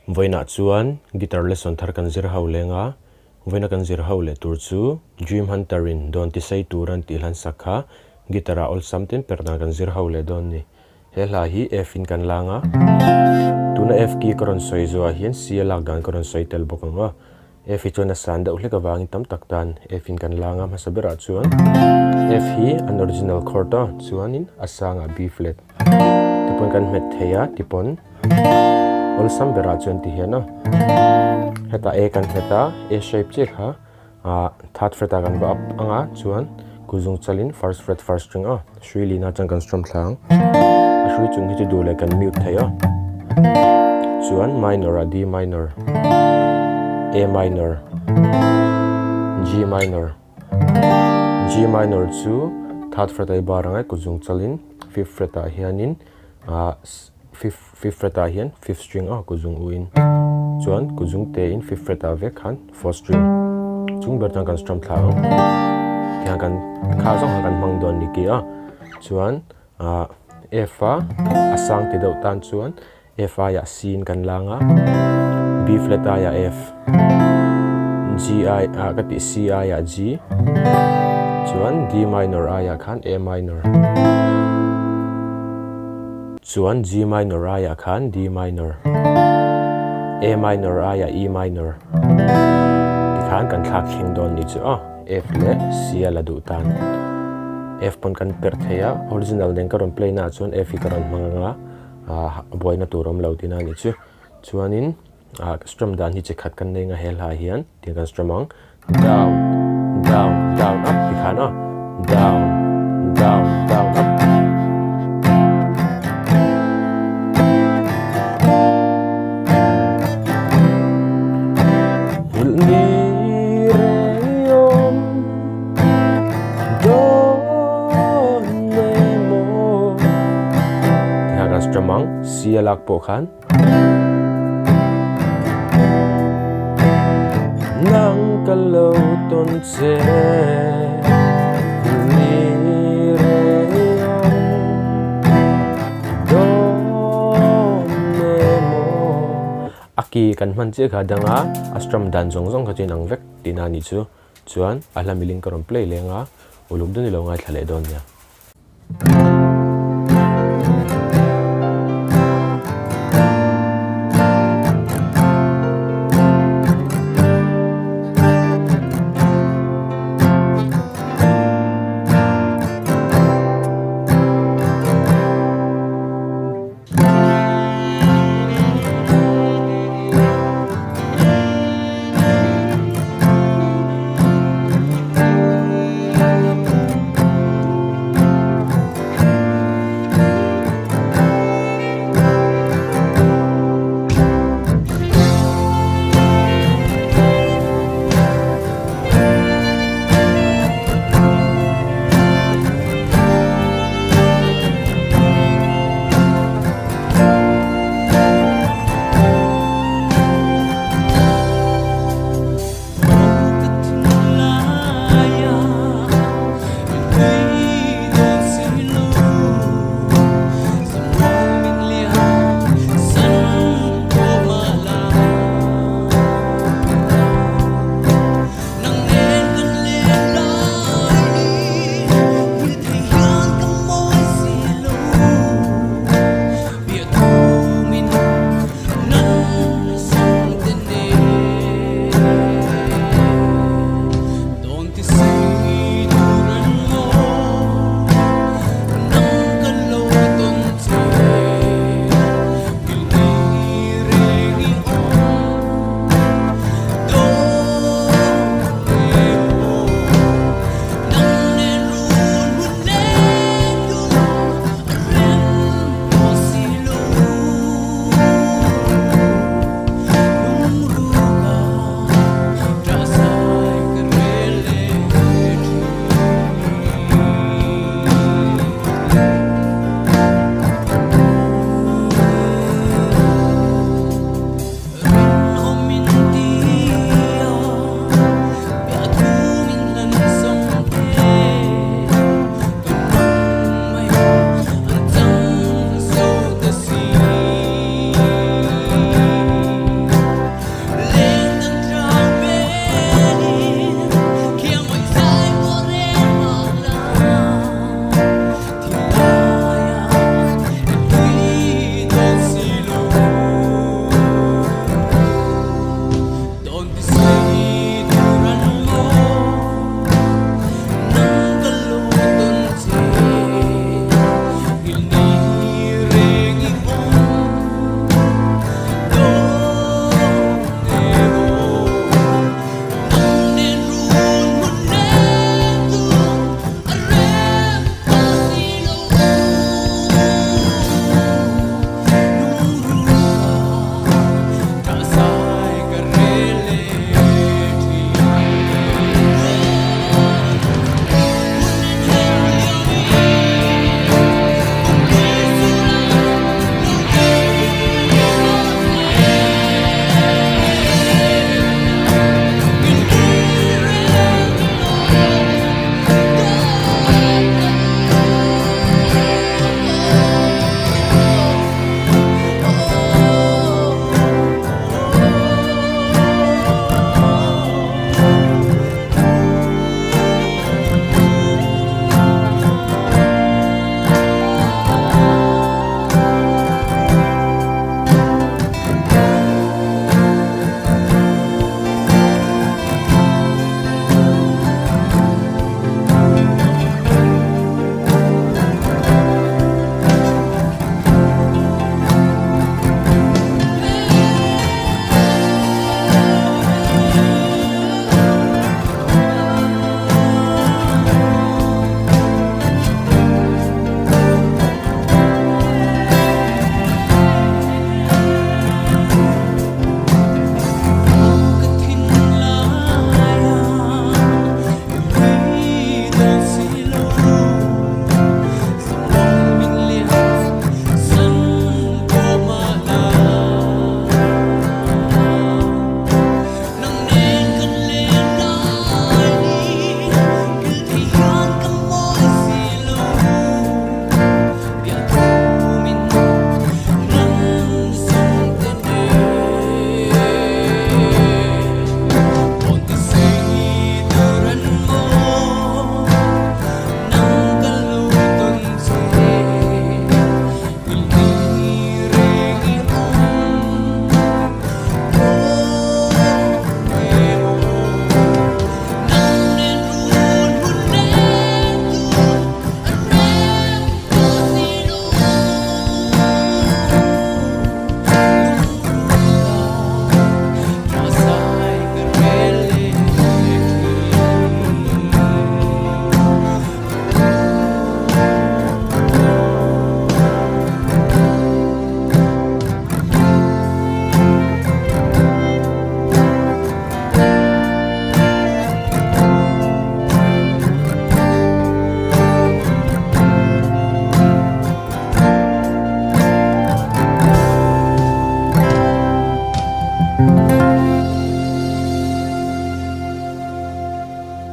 Vawiinah chuan guitar lesson thar kan zir ho leng a, vawiina kan zir ho leh tur chu Dream Hunter in dawn tisei tur an tih hlan sak kha guitar ah awlsam tin per dan kan zir ho leh dawn ni. He hla hi F in kan lang a, tuna F key ka rawn sawi zuah hian C a lak dan ka rawn sawi tel bawk ang aw. F hi chuan a san deuh hlek avangin tam tak tan F in kan lang a, hmasa berah chuan F hi an original chord a, chuanin a sangah B flat tipawn kan hmet thei a, tipawn awlsam berah chuan ti hian a, hetah A kan hmet a, A shape chiah kha ah third fret ah kan va up ang a, chuan kuzung chalin first fret first string a, hrui lina chuan kan strum thla ang, a hrui chung hi chu duh leh kan mute thei a, chuan minor ah D minor. A minor, G minor, G minor chu third fret a i bar ang e kut zung chalin fifth fret ah hianin ah fifth fifth fret ah hian fifth string a kut zung u in chuan kut zung te in fifth fret ah vek khan fourth string chung ber chuan kan strum thla ang tiang kan kha zawng kha kan hmang dawn ni ki a chuan ah F a a sang ti deuh tan chuan F aiah C in kan lang a, B flat aiah F, G ai ah ka tih C aiah G, chuan D minor aiah khan A minor, chuan G minor aiah khan D minor, A minor aiah E minor tikhan kan thlak thleng dawn ni chu aw, F leh C a la duh tan F pawn kan perh thei a, original nen ka rawn play naah chuan F hi ka rawn hmang ang a. ah buaina tur awm lo tihna a ni chu chuanin ah strum dan hi chi khat kan nei nga he hla hian tiang kan strum ang down down down up ti khan aw down down down up. Ramang C a lak pawh khan Nang ka lo tawn che ni rei awm dawn emaw A ki kan hman chiah kha danga a strum dan zawng zawng kha chu inang vek tihna a nih chu. Chuan a hla miling ka rawn play leng a, uluk deuh ni lo ngaithla leh dawn nia.